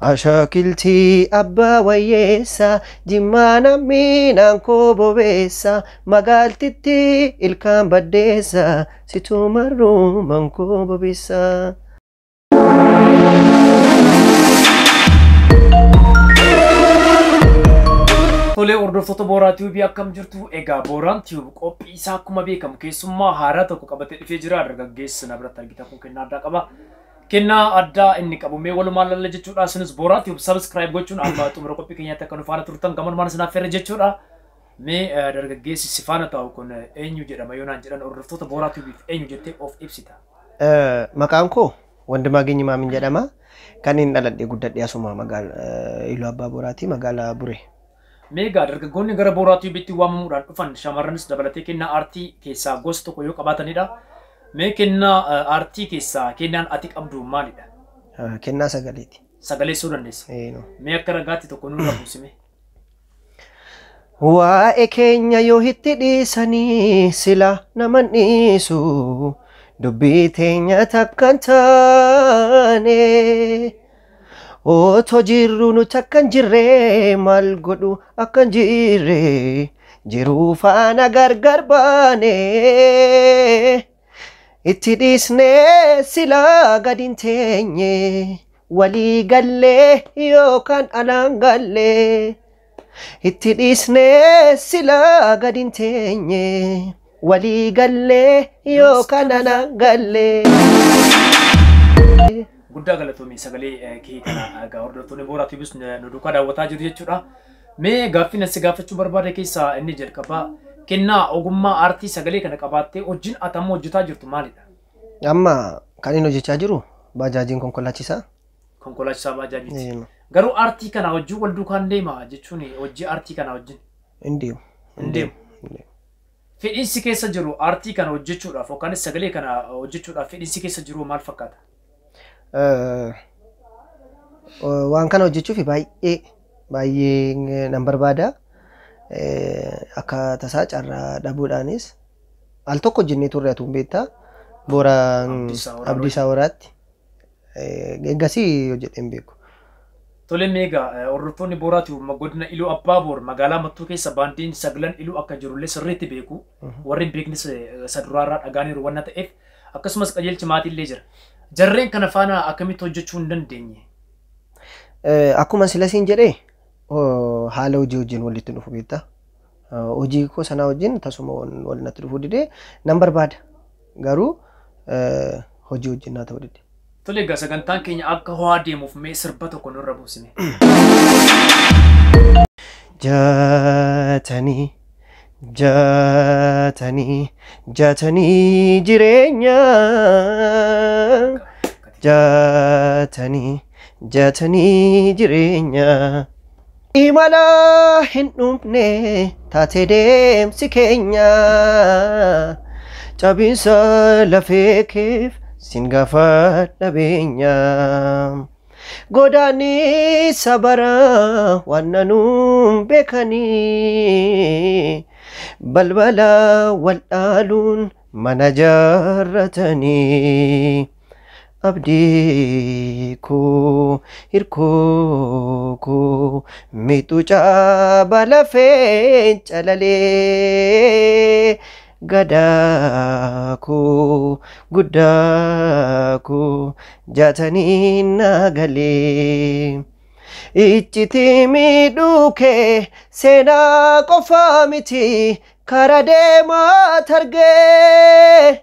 Ashaakiltii abbaa wayyeessa jimmaa namni naan koo bobeessa magaaltitti ilkaan baddeessa situu marruu mankoo bobeessa. Tolee, hordoftoota Booraa Tiyuubii, akkam jirtu? Egaa Booraan Tiyuub qophii isaa akkuma beekamu keessummaa haaraa tokko qabatee dhufee jira. Dargaggeessi na biratti argitan kun kennaa addaa qaba. Kennaa addaa inni qabu mee walumaan lalla jechuudha. Isinis Booraa Tiyuub subscribe gochuun amma xumura qophii keenyaatti akka nu faana turtan gamanumaan isin affeerra jechuudha. Mee dargaggeessi si faana taa'u kun eenyu jedhama yoo naan jedhan, hordoftoota Booraa Tiyuubiif eenyu jettee of ibsita? Maqaan koo Wandimaaginyi Maamin jedhama. Kan inni dhaladhee guddadhee asuma magaalaa Iluu Abbaa Boraati, magaalaa Buree. Mee egaa dargaggoonni gara Booraa Tiyuubiitti waamamuudhaan dhufan shamarranis dabalatee kennaa aartii keessaa gosa tokko yoo qabaatanidha. Mee kennaa aartii keessaa kennaan ati qabdu maalidha? Kennaa sagaleeti. Sagaleessuu dandeessa. Mee akka ragaatti tokko nurra buusime. Waa'ee keenya yoo itti dhiisanii sila nama dhiisu, dubbii teenya takka hin taane, otoo jirru nuti akka hin jirre, maal godhu akka hin jirre, jiruu faana gargar baane, itti dhiisnee sila gadi hin teenye, walii gallee yookaan alaan gallee, itti dhiisnee sila gadi hin teenye, walii gallee yookaan alaan gallee. Guddaa galatoomii, sagalee kee kana egaa hordoftoonni Booraa Tiyuubis nu duukaa daawwataa jiru jechuudha. Mee gaaffii si gaafachuu barbaade keessaa inni jalqabaa, kennaa ogummaa aartii sagalee kana qabaattee hojiin ati amma hojjetaa jirtu maalidha? Amma kan inni hojjechaa jiru baajaajiin konkolaachisaa. Konkolaachisaa baajaajiiti. Garuu aartii kana wajjin wal duukaan deema jechuun hojii aartii kana wajjin Hin deemu. Hin deemu. Fedhiin si keessa jiru aartii kana hojjechuudhaaf yookaan sagalee kana hojjechuudhaaf fedhiin si keessa jiru maal fakkaata? Waan kana hojjechuuf baay'ee baay'ee nan barbaada. Akka tasaa carraa dhabuudhaanis al tokko hojjennee turre, atuun beektaa. Boora Abdiisaa Horaatti. Eeggasii hojjedhee hin beeku. Tole, mee egaa hordoftoonni Booraa Tiyuub godina Iluu Abbaa Boor magaalaa Mattuu keessa baandiin Saglan Iluu akka jirullee sirriitti beeku. Warri hin beeknes isa duraarraa dhagaaniiru waan ta'eef, akkasumas qajeelchi maatiillee jira. Jarreen kana faana akkamitti hojjechuu hin dandeenye? Akkuma sila siin jedhee, haala hojii wajjin walitti dhufu beektaa. Hojii koo sanaa wajjin tasuma wal natti dhufuu didee. Nan barbaada. Garuu hojii wajjin naa ta'uu dide. Tole, egaa sagantaan keenya akka ho'aa deemuuf mee sirba tokko nurra buusime. Jaatanii jaatanii jaatanii jireenya, jaatanii jaatanii jireenya, imala hin dhumne taate deemsi keenya, cabinsa lafee keef sin gaafadha beenya, godaannisa bara waan nanuun beekanii, balbala wal dhaaluun mana jaarratanii, abdii koo hirkoo koo miixuu caaba lafee calalee, gadaa koo guddaa koo jaatanii naa galee. Iccitii miidhuu kee seenaa qofaa miti kara deemaa targee.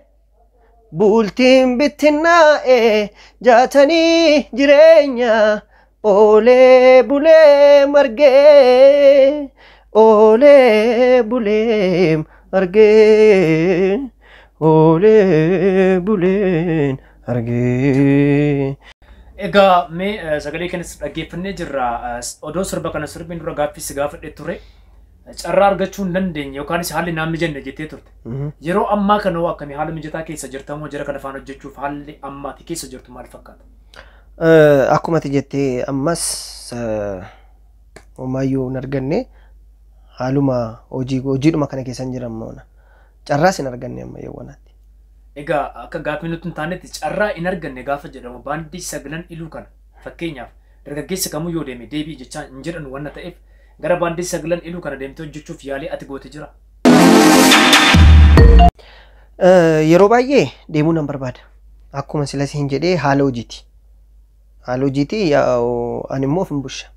Bultiin bittinnaa'e jaatanii jireenya oolee bulee margee, oolee bulee margee, oolee buleen argee. Egaa mee sagalee kanas dhaggeeffannee jirra. Odoo sirba kana sirbiin dura gaaffii si gaafadhe ture. Carraa argachuu hin dandeenye yookaanis haalli naan mijanne jettee turte. Yeroo ammaa kana hoo akkamii, haala mijataa keessa jirtamoo, jara kana faana hojjechuuf haalli ammaati keessa jirtu maal fakkaata? Akkuma ati jettee, ammas homaayyuu hin arganne, haaluma hojii hojiidhuma kana keessa hin jiran moona. Carraas hin arganne amma yeewwanaatti. Egaa akka gaaffii nutti hin taanetti, carraa hin arganne gaafa jedhamu, baandii Saglan Iluu kana fakkeenyaaf Dargaggeessi kamuu yoo deeme deebii jechaa hin jedhan waan ta'eef gara baandii sagalan iluu kana deemtee hojjechuuf yaalii ati goote jira. Yeroo baay'ee deemuu nan barbaada. Akkuma silas hin jedhee haala hojiiti. Haala hojiiti, ani immoo of hin busha.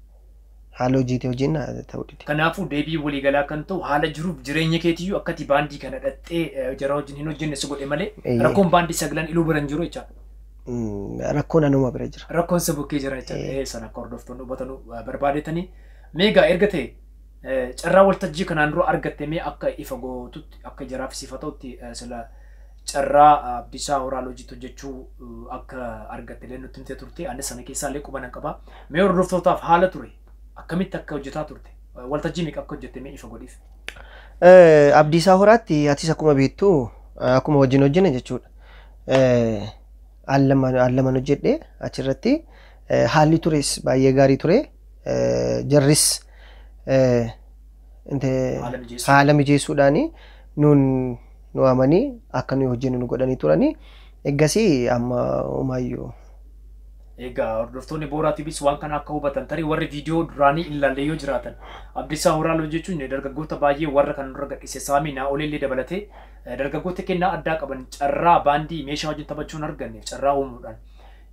Haala hojiiti, hojiin ta'uu dide. Kanaafuu deebii waliigalaa kan ta'u haala jiruuf jireenya keetiyyuu akkati baandii kana dhattee jara wajjin hin hojjenne si godhe malee rakkoon baandii sagalan iluu bira hin jiru jechaadha. Rakkoon anuma bira jira. Rakkoon si bukkee jira jechaadha. Sana akka hordoftoonni hubatanuu barbaadetanii. Meegaa erga ta'e carraa waltajjii kanaan dura argatte mee akka ifa gootutti, akka jaraaf sifa ta'utti, sila carraa Abdiisaa Horaal hojiitti hojjechuu akka argatte illee nutti himtee turte. Anis sana keessaa illee quba nan qaba. Mee hordoftootaaf haala ture, akkamitti akka hojjetaa turte, waltajjii meeqa akka hojjette mee ifa godhiif. Abdiisaa Horaatti atis akkuma beektu, akkuma wajjin hojjenne jechuudha. Al laman hojjedhe achirratti. Haalli tures baay'ee gaarii ture. Jarris haala mijeessuudhaani nuun nu amanii akka nuyi hojjennu nu godhanii turanii. Eeggasii amma umaayyuu. Egaa hordoftoonni Booraa TVs waan kana akka hubatan, tarii warri viidiyoo duraanii hin ilaalle yoo jiraatan, Abdiisaa Horaal jechuun dargaggoota baay'ee warra kan dura gadhiise Saamii Naa'olee dabalatee dargaggoota kennaa addaa qaban carraa baandii meeshaa wajjin taphachuun arganneef carraa uumuudhaan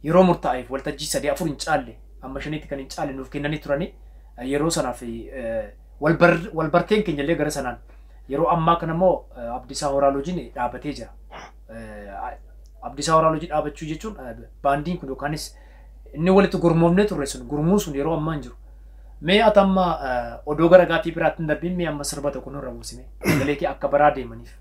yeroo murtaa'eef waltajjii sadii afur hin caalle, amma shaniitti kan hin caalle nuuf kennanii turanii. Yeroo sanaaf walbarteen keenya illee gara sanaan, yeroo ammaa kana immoo Abdiisaa Horaal wajjin dhaabatee jira. Abdiisaa Horaal wajjin dhaabachuu jechuun baandiin kun yookaanis inni walitti gurmoofnee turre sun, gurmuun sun yeroo ammaa hin jiru. Mee ati amma odoo gara gaaffii biraatti hin darbiin, mee amma sirba tokko nurra buusime sagalee kee akka baraa deemaniif.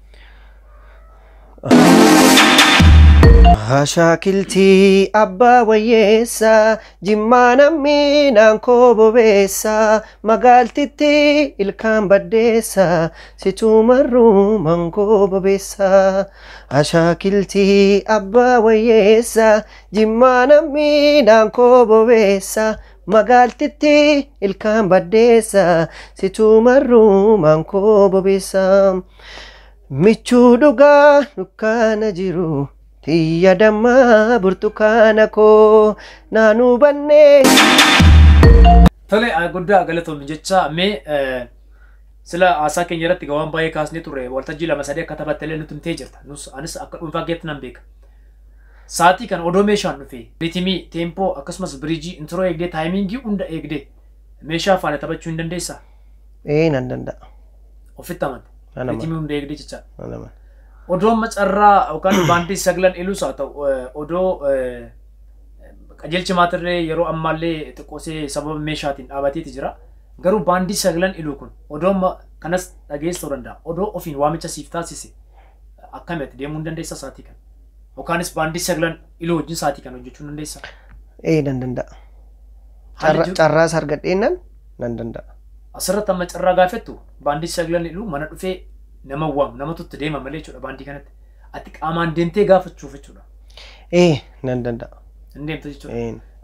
Ashaakiltii abbaa wayyeessaa, jimmaa namni naan koo bobeessaa, magaaltitti ilkaan baddeessaa, situu marruu mankoo bobeessaa. Ashaakiltii abbaa wayyeessaa, jimmaa namni naan koo bobeessaa, magaaltitti ilkaan baddeessaa, situu marruu mankoo bobeessaa. Michuu dhugaa dukkaana jiru. Xiyya dammaa burtukaana koo naanuu bannee. Tole, guddaa galatoomi jecha. Mee sila haasaa keenya irratti waan baay'ee kaasnee turre, waltajjii lama sadii akka taphatte illee nutti himtee jirta. Nus anis akka dhuunfaa keetti nan beeka. Sa'aatii kana odoo meeshaan dhufee rhythm, tempo, akkasumas bridge, intro eegdee, timing hunda eegdee meeshaa faana taphachuu hin dandeessaa? Ee, nan danda'a. Ofitti amante. Nan Rhythm hunda eegdee jecha. Nan amana. Odoo amma carraa yookaan baandii sagalan ilus haa ta'u, odoo qajeelchi maatirree yeroo ammaallee xiqqoosee sababa meeshaatiin dhaabateeti jira. Garuu baandii sagalan iluu kun odoo amma kanas dhageessuu danda'a. Odoo ofiin waamicha siif taasise akkamitti deemuu hin dandeessa sa'aatii kana? Yookaanis baandii sagalan iluu wajjin sa'aatii kana hojjechuu hin dandeessa? Ee, nan danda'a. Carraas argadheennan nan danda'a. Asirratti amma carraa gaafettu baandii sagalan iluu mana dhufee nama waamu, namatu itti deema malee jechuudha baandii kanatti. Ati qaamaan deemtee gaafachuuf jechuudha. Ee, nan danda'a. Hin deemta jechuudha.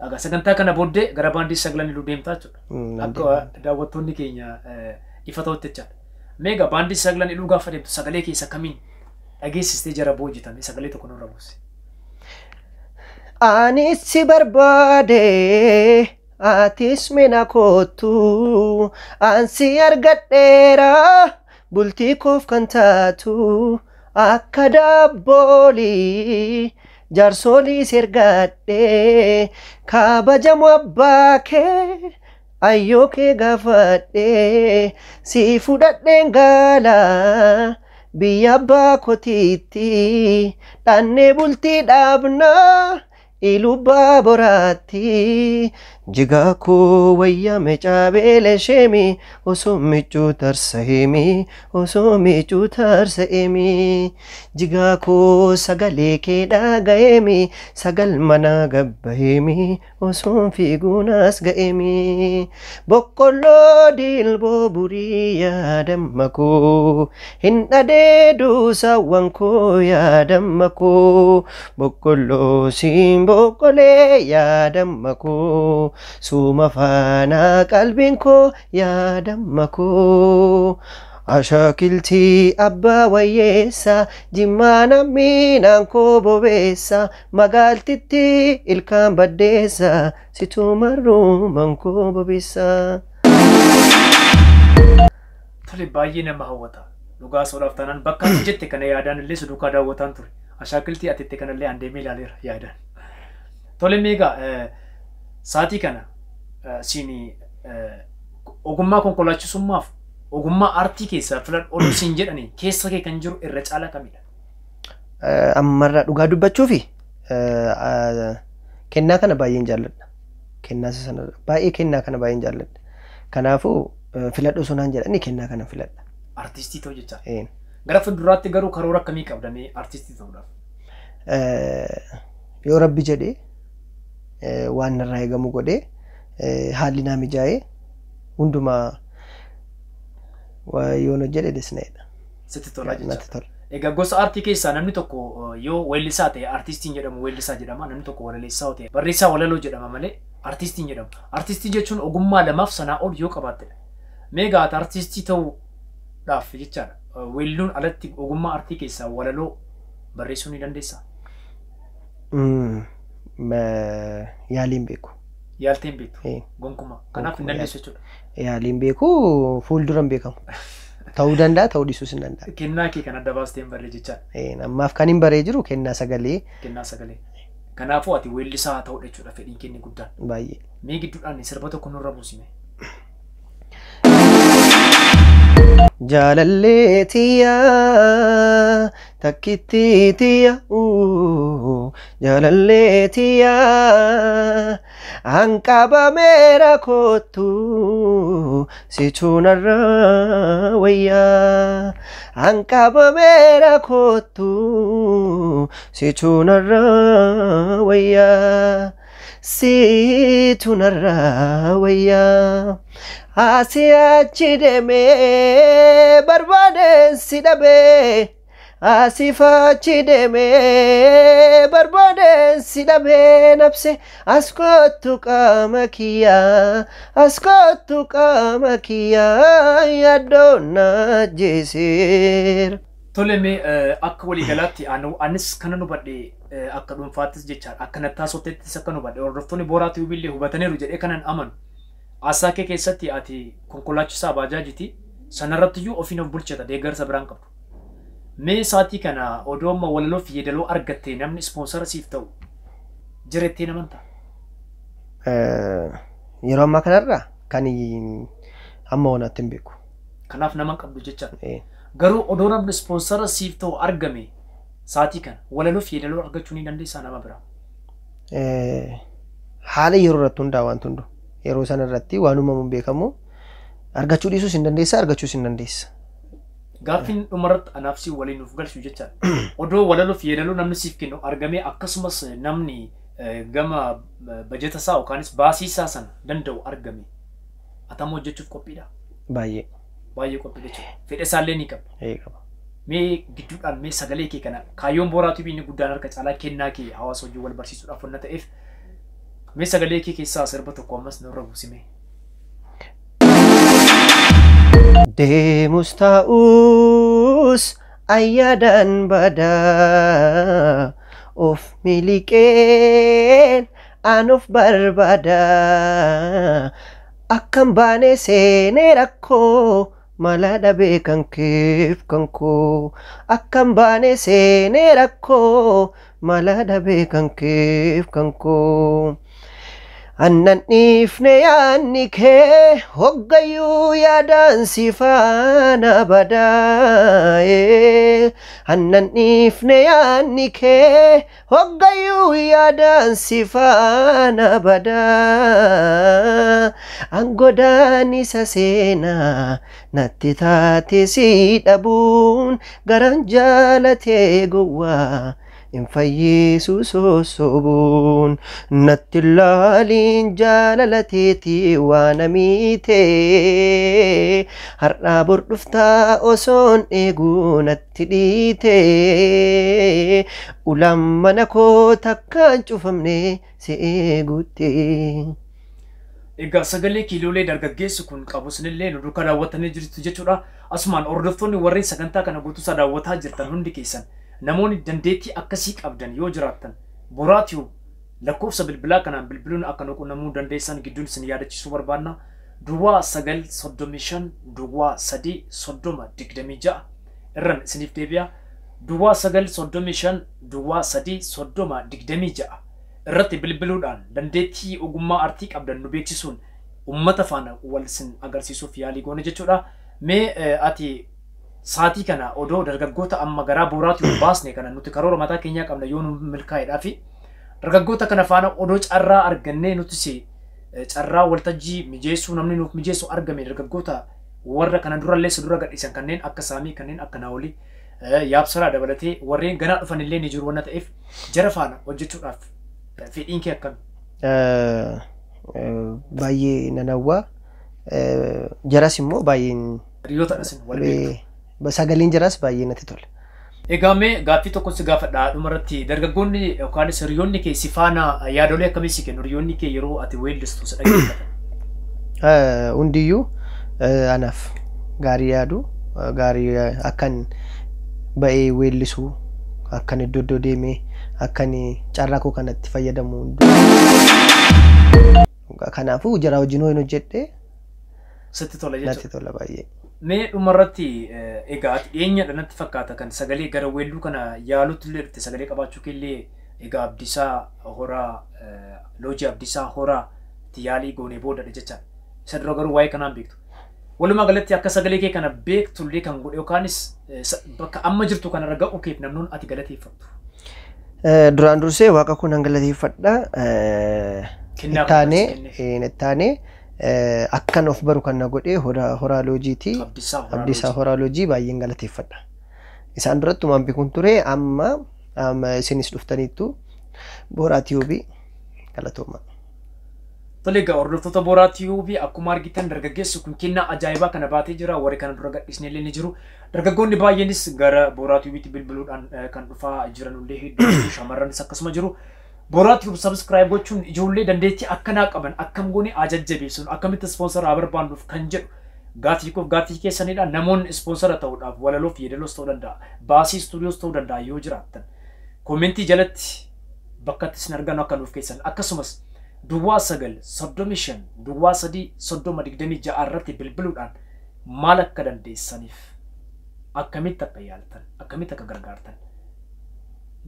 Egaa sagantaa kana booddee gara baandii sagalan iluu deemtaa jechuudha. Akka daawwattoonni keenya ifa ta'utti jechaadha. Mee egaa baandii sagalan iluu gaafa deemtu sagalee keessa kamiin dhageessistee jara boojitame, sagalee tokko nurra buuse. Anis si barbaade, atis mina kootu, ansi argadheera bultii koof kan taatu, akka daabboolii jaarsolii ergadhe, kabajamu abbaa kee ayyoo kee gaafadhe, si fudhadheen gaala biyya abbaa kootiitti, dhannee bultii dhaabnaa ilubbaa boraatti, jigaa koo wayyame caabeele sheemi, osoo miccuu tarsa'eemi, osoo miccuu tarsa'eemi, jigaa koo sagalee kee dhaga'eemi, sagal mana gabbaheemi, osoo fiiguunas ga'eemi, boqqolloo dilboo burii yaadamma koo hin dhadeedu saawwan koo, yaadamma koo boqqolloo siin boqqolee, yaadamma koo suuma faana qalbiin koo, yaadamma koo. Ashaakiltii abbaa wayyeessa jimmaa namni naan koo bobeessa magaaltitti ilkaan baddeessa situu marruu koo bobeessa. Tole, baay'ee nama hawwata. Dhugaa soodhaaf taanaan bakka ati jette kana yaadaan illee si duukaa daawwataan ture. Ashaakiltii ati itti kanallee an deemee ilaaleera yaadaan. Tole, meegaa sa'aatii kana siin ogummaa konkolaachisummaaf ogummaa aartii keessaa filadhu oduu siin jedhanii keessa kee kan jiru irra caalaa kamidha? Ammarraa dhugaa dubbachuufi kennaa kana baay'een jaalladha. Kennaa sana baay'ee, kennaa kana baay'een jaalladha. Kanaafuu filadhu osoo naan jedhanii kennaa kana filadha. Artistii ta'uu jecha. Gara fuulduraatti garuu karoora akkamii qabda mee artistii ta'uudhaaf? Yoo Rabbi jedhee, waan narraa eegamu godhee, haalli naa mijaa'ee, hundumaa yoon hojjedhe desna'edha. Sitti tola jecha. Natti tola. Egaa gosa aartii keessaa namni tokko yoo weellisaa ta'e artistiin jedhamu, weellisaa jedhama. Namni tokko walaleessaa ta'e barreessaa walaloo jedhama malee artistiin jedhamu. Artistii jechuun ogummaa lamaaf sanaa ol yoo qabaattedha. Mee egaa ati artistii ta'uudhaaf jechaadha. Weelluun alatti ogummaa aartii keessaa walaloo barreessuu ni dandeessaa? Yaaliin beeku. Yaaltee hin beektu? Gonkumaa. Kanaaf hin dandeessu jechuudha. Yaaliin beeku, fuuldura hin beekamu. Ta'uu danda'a, ta'uu dhiisuus hin danda'a. Kennaa kee kan adda baastee hin barree jechaadha. Ammaaf kan hin baree jiru kennaa sagalee. Kennaa sagalee. Kanaafuu ati weellisaa ta'uudha jechuudha fedhiin kenni guddaan. Baay'ee. Mee gidduudhaan sirba tokko nurra buusime. Jaalallee tiyyaa takkitti tiyya, jaalallee tiyyaa hanqabameera, kootu situu narraa wayyaa, hanqabameera, kootu situu narraa wayyaa, situu narraa wayyaa. Asii achi deemee barbaadeen si dhabee, asii achi deemee barbaadeen si dhabee, nabse as kottu qaama kiyyaa, as kottu qaama kiyyaa, yaaddoon na ajjeeseera. Tole, mee akka waliigalaatti anis kana hubadhe, akka dhuunfaattis jechaadha, akka nattaa sotteettis akka hubadhe, hordoftoonni Booraa Tiyuubillee hubataniiru jedhee kanan amanu. Haasaa kee keessatti ati konkolaachisaa baajaajiti, sanarrattiyyuu ofiin of bulchata, deeggarsa biraan qabdu. Mee sa'aatii kana odoo amma walaloo fi yeedaloo argattee namni ispoonsara siif ta'u jirettee namantaa? Yeroo ammaa kanarraa kan hamma oonaatti hin beeku. Kanaaf nama hin qabdu jechaadha. Garuu odoo namni ispoonsara siif ta'u argame sa'aatii kana walaloo fi yeedaloo argachuu ni dandeessaa nama biraa? Haala yeroo irratti hundaa'a waan hundu. Yeroo sana irratti waan uumamuun beekamu argachuu dhiisuus hin dandeessa, argachuus hin dandeessa. Gaaffiin dhumarratti anaaf si waliin nuuf galchu jechaadha. Odoo walaloo fi yeedaloo namni siif kennu argamee, akkasumas namni gama bajeta isaa yookaanis baasii isaa sana danda'u argame, atam hojjechuuf qophiidha? Baay'ee. Baay'ee qophii jechuudha. Fedha isaallee ni qaba. Ee, qaba. Mee gidduudhaan mee sagalee kee kana, kaayyoon Booraa Tiibii inni guddaan harka caalaa kennaa kee hawaasa hojii wal barsiisuudhaaf wanna ta'eef, mee sagalee kee keessaa sirba tokko ammas nurra buusime. Deemus ta'us ayyaadaan badaa, of miliqeen an of barbaada, akkam baanee seenee rakkoo mala dhabee kan keef kan koo, akkam baanee seenee rakkoo mala dhabee kan keef kan koo. Annan dhiifne yaanni kee hoggayyuu yaadaan si faana badaa'e. Annan dhiifne yaanni kee hoggayyuu yaadaan si faana badaa. Angodaan isa seenaa natti taate si dhabuun, garaan jaalatee gowwaa hin fayyisu sossobuun, natti laaliin jaalalateeti waan amiite, har'aa bor dhuftaa osoon eeguu natti dhiite, ulaan mana koo takkaan cufamne si eeguutti. Egaa sagalee kiiloolee dargaggeessi kun qabu sinillee nu duukaa daawwattanii jirtu jechuudha. Asumaan hordoftoonni warreen sagantaa kana guutuusaa daawwataa jirtan hundi keessan namoonni dandeettii akkasii qabdan yoo jiraattan Booraa Tube lakkoofsa bilbilaa kanaan bilbiluun akka nu qunnamuu dandeessan gidduun isin yaadachiisuu barbaanna. Duwwaa 9 35 duwwaa 3 30 26 irran isiniif deebi'a. Duwwaa 9 35 duwwaa 3 30 26 irratti bilbiluudhaan dandeettii ogummaa artii qabdan nu beeksisuun uummata faana wal isin agarsiisuuf yaalii goone jechuudha. Mee ati saatii kana odoo dargaggoota amma garaa Booraa Tube baasne kana nuti karoora mataa keenyaa qabna yoo nu milkaa'edhaa fi dargaggoota kana faana odoo carraa argannee nutis carraa waltajjii mijeessuu namni nuuf mijeessu argame dargaggoota warra kana durallee si dura gadhiisan kanneen akka Saamii kanneen akka Naawolii Yaabsaraa dabalatee warreen ganaa dhufanillee ni jiru waan ta'eef jara faana hojjechuudhaaf fedhiin kee akkami? Baay'ee nan hawwa. Jaras immoo baay'een Hiriyoota isin wal beektu. Sagaleen jaras baay'ee natti tola. Egaa mee gaaffii tokko si gaafadha dhumarratti dargaggoonni yookaanis hiriyoonni kee si faana yaadolee akkamii si kennu? Hiriyoonni kee yeroo ati weellistu si dhaggeeffatan. Hundiyyuu anaaf gaarii yaadu gaarii akkan ba'ee weellisu akkan iddoo iddoo deemee akkan carraa koo kanatti fayyadamu. Kanaafuu jara wajjin hojii hojjedhe Sitti tola jechuudha. Natti tola baay'ee. Mee dhumarratti egaa ati dhiyeenyadha natti fakkaata kan sagalee gara weelluu kana yaalutti illee dhufte sagalee qabaachuu keellee egaa Abdiisaa Horaa Loojii Abdiisaa Horaa itti yaalii goonee boodadha jechaadha. Isa dura garuu waa'ee kanaan beektu. Walumaa galatti akka sagalee kee kana beektullee kan godhe yookaanis bakka amma jirtu kanarra ga'uu keef namnoon ati galateeffattu. Duraan dursee waaqa koo nan galateeffadha. Ittaanee akkan of baru kan na godhe Horaa Loojiiti. Abdiisaa Horaa Loojii baay'een galateeffadha. Isaan duratti waan beekuun ture amma isinis dhuftaniittu Booraa Tube galatooma. Tole egaa hordoftoota Booraa Tube akkuma argitan dargaggeessi kun kennaa ajaa'ibaa kana baatee jira. Warri kana dura gadhiisne illee ni jiru. Dargaggoonni baay'eenis gara Booraa Tubetti bilbiluudhaan kan dhufaa jiran illee hedduu shamarranis akkasuma jiru. Booraa Tube subscribe gochuun ijoollee dandeettii akkanaa qaban akkam goone ajajjabeessuun akkamitti ispoonsara haa barbaannuuf kan jedhu gaaffii koof gaaffii keessanidha. Namoonni ispoonsara ta'uudhaaf walaloof yeedaloos ta'uu danda'a. Baasii istuudiyoos ta'uu danda'a yoo jiraattan. Koomentii jalatti bakka itti isin argannu akka nuuf keessan akkasumas duwwaa 9 35 duwwaa 3 30 26 irratti bilbiluudhaan maal akka dandeessaniif akkamitti akka yaaltan akkamitti akka gargaartan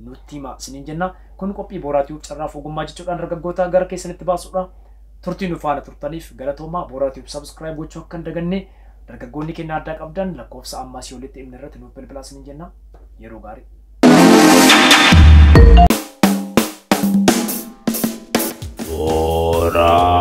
nutti himaa isiniin jenna. Kun qophii Booraa Tube carraaf ogummaa jechuudhaan dargaggoota gara keessanitti baasuudha. Turtii nu faana turtaniif galatoomaa. Booraa Tube subscribe gochuu akka hin daganne dargaggoonni kennaa addaa qabdan lakkoofsa ammaa si olitti himne irratti nuuf bilbilaa isiniin jenna. Yeroo gaarii. Booraa.